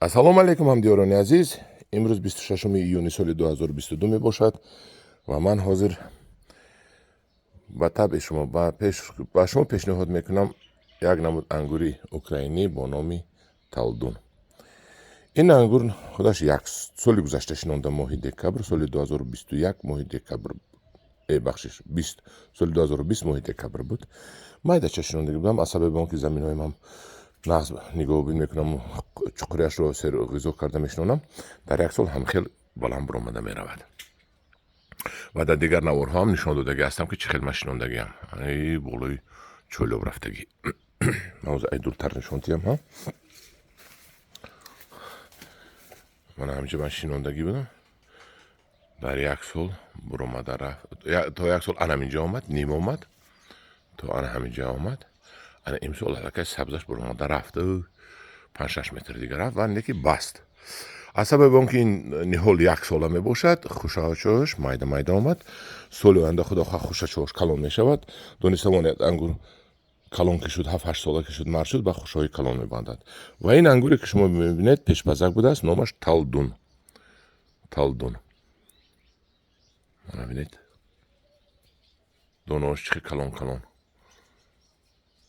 Ассалому алайкум, ҳамдиёрони азиз. Имрӯз 26 июни соли 2022 мебошад ва ман ҳозир ба табъи шумо ба шумо пешниҳод мекунам як намуд ангури украинӣ бо номи Талдун. Ин ангур худаш як соли гузашта шинонда, моҳи декабр соли 2021, моҳи декабр, бахшиш, 20 соли 2020 моҳи декабр буд. Майдача шинондагӣ будам, аз сабаби он ки заминҳоям ҳам нағз нигоҳубин мекунам, чуқурияшро серғизо карда мешинонам, дар як сол ҳам хел баланд баромада меравад. Ва дар дигар наворҳо ҳам нишон додагӣ ҳастам, ки чӣ хел ман шинондагиам. Ай болои чӯлоб рафтагӣ. Ман ҳозир ай дуртар нишон диҳам, ҳа? Мана ҳаминҷо ман шинондагӣ будам. Дар як сол буромада рафт. То як сол ана ҳаминҷо омад, ним омад, то ана ҳаминҷо омад. Ана имсол аллакай сабзаш буромада рафт, 5-6 метр дигар рафт ва неки баст. Аз сабаби он ки ин ниҳол як сола мебошад, хушачош майда майда омад. Соли оянда худо хоҳ хушачош калон мешавад. Донистамонед, ангур калон ки шуд, 7-8 сола ки шуд, мар шуд, ба хушҳои калон мебандад. Ва ин ангуре ки шумо мебинед, пешпазак будааст, номаш Талдун. Талдун. Мана бинед, донаҳош чӣ хел калон калон.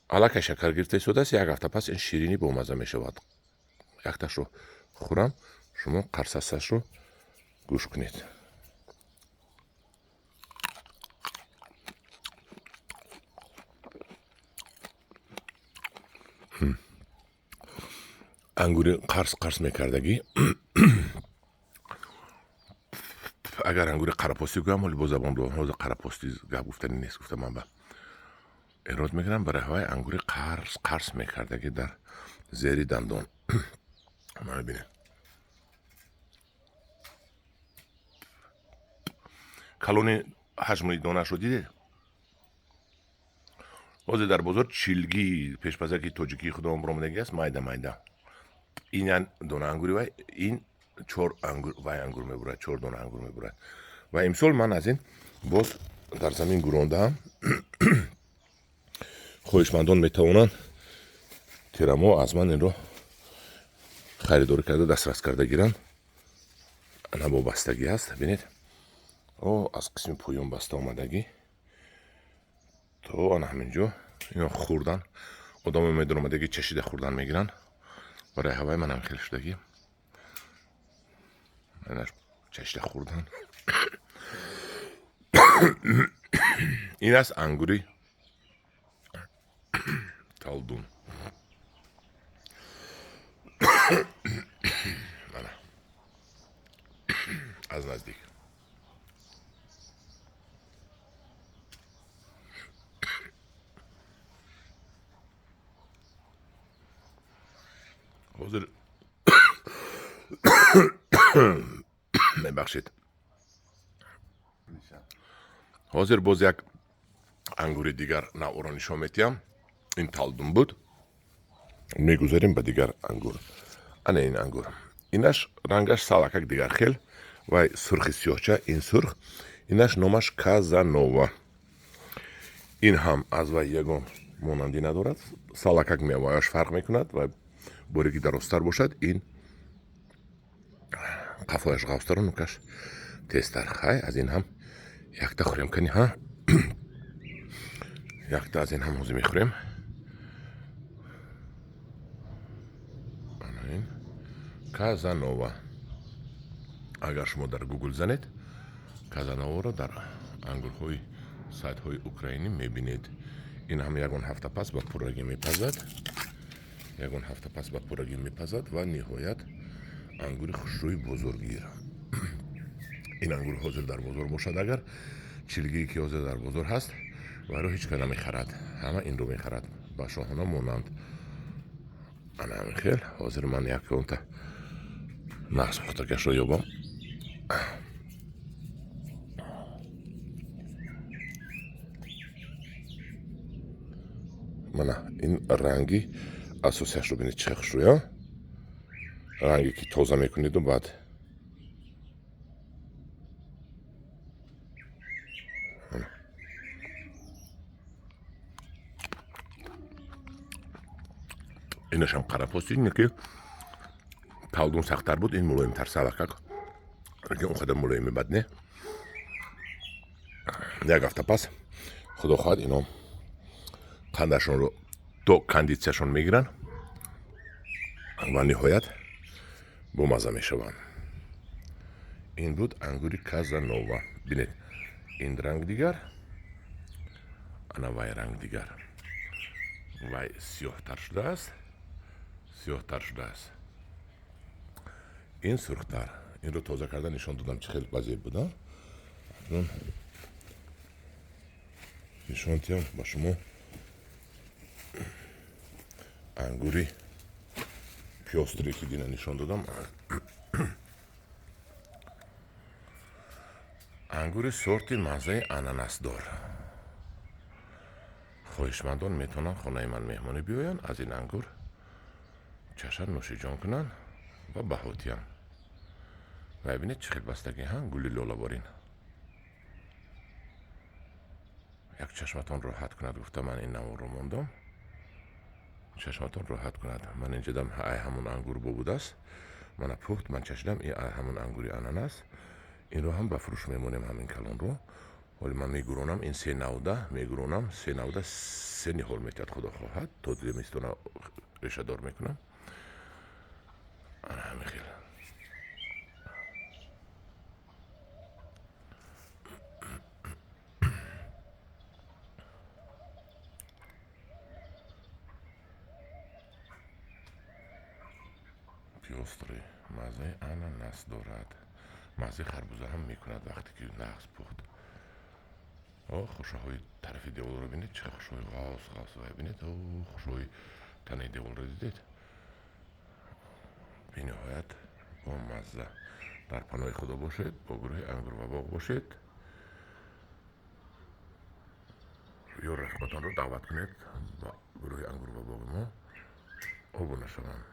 Аллакай шакар гирифта истодааст, як ҳафта пас ин ширинӣ бомазза мешавад. Якташро хӯрам, шумо қарсасашро гӯш кунед. Ангури қарс қарс мекардагӣ. Агар ангури қарапостӣ гӯям, ҳоли бо забон ҳозир қарапостӣ гап гуфтанӣ нест, гуфта ман ба эрод мекунам. Барои ҳавай ангури қарс қарс мекардагӣ дар зери дандон. Мана бинед, калони ҳаҷми донаашро дидед? Ҳозир дар бозор чилгии пешпазаки тоҷикии худамон баромадагӣ аст, майда майда. Ин як дона ангури вай, ин чор ангур вай ангур мебурад, чор дона ангур мебурад. Ва имсол ман аз ин боз дар замин гурондаам. Хоҳишмандон метавонанд тирамо аз ман инро харидорӣ карда, дастрас карда гиранд. Ана бо бастагӣ аст, бинед, о аз қисми поён баста омадагӣ то ана ҳамин ҷо. Ино хӯрдан одамо медаромадагӣ, чашида хӯрдан мегиранд. Барои ҳавай манам хел шудагӣ, чашида хӯрдан. Ин аст ангури Талдун. Мана аз наздик. Ҳозир мебахшед, ҳозир боз як ангури дигар навъро нишон медиҳам. Ин Талдун буд, мегузарем ба дигар ангур. Ана ин ангур, инаш рангаш салакак дигар хел, вай сурхи сиёҳча, ин сурх. Инаш номаш Казанова. Ин ҳам аз вай ягон монандӣ надорад, салакак мевааш фарқ мекунад ва боре ки дарозтар бошад, ин қафояш ғафзтару нукаш тезтар. Хай, аз ин ҳам якта хӯрем кани, ҳа, якта аз ин ҳам ҳозир мехӯрем. Ана ин Казанова. Агар шумо дар Гугл занед Казанованро, дар ангурҳои сайтҳои украинӣ мебинед. Ин ҳам ягон ҳафта пас ба пуррагӣ мепазад, ягон ҳафта пас ба пуррагӣ мепазад ва ниҳоят ангури хушрӯи бозоргир. Ин ангур ҳозир дар бозор бошад, агар чилгие ки ҳозир дар бозор ҳаст, вайро ҳеҷ кас намехарад, ҳама инро мехарад, ба шоҳона монанд. Ана ҳамин хел. Ҳозир ман яконта нағз пухтагашро ёбам. Мана ин ранги асосияшро бинед, чӣ хушрӯя, ранге ки тоза мекунеду баъд инашам қарапости, ки Талдун сахттар буд, ин мулоимтар салакак, лекин он қадар мулоими бад не. Як ҳафта пас, худо хоҳад, ино қандашонро то кондитсияшон мегиранд ва ниҳоят бомазза мешаванд. Ин буд ангури Казанова. Бинед, ин ранг дигар, ана вай ранг дигар. Вай сиёҳтар шудааст, сиёҳтар шудааст, ин сурхтар. Инро тоза карда нишон додам, чӣ хел вазъ буда. Акнун нишон диҳам ба шумо ангури пёстрый, ки дина нишон додам, ангури сорти маззаи ананасдор. Хоҳишмандон метавонанд хонаи ман меҳмонӣ биёянд, аз ин ангур чашанд, нӯшиҷон кунанд ва баҳо диҳанд. Ва бинед, чӣ хел бастагӣ, ҳа, гули лолаборин. Як чашматон роҳат кунад гуфта, ман ин наворро мондам, чашматон роҳат кунад. Ман инҷадам ай ҳамон ангур бо будааст. Мана пухт, ман чашидам, и ҳамон ангури ананас. Инро ҳам ба фурӯш мемонем, ҳамин калонро. Ҳоли ман мегуронам, ин се навда мегуронам, се навда се ниҳол метиҳад, худо хоҳад, то зимистона решадор мекунам. Ана ҳамин хел. Пёстрый маззаи ананас дорад, маззаи харбуза ҳам мекунад, вақте ки нағз пухт. О, хушаҳои тарафи деворро бинед, чӣ хушаҳои ғафс ғафс. Вай, бинед, о, хушаҳои танаи деворро дидед? Бениҳоят бомазза. Дар паноҳи худо бошед, бо гурӯҳи Ангур ва боғ бошед. Ё рафиқотонро даъват кунед, ба гурӯҳи Ангур ва боғи мо обуна шаванд.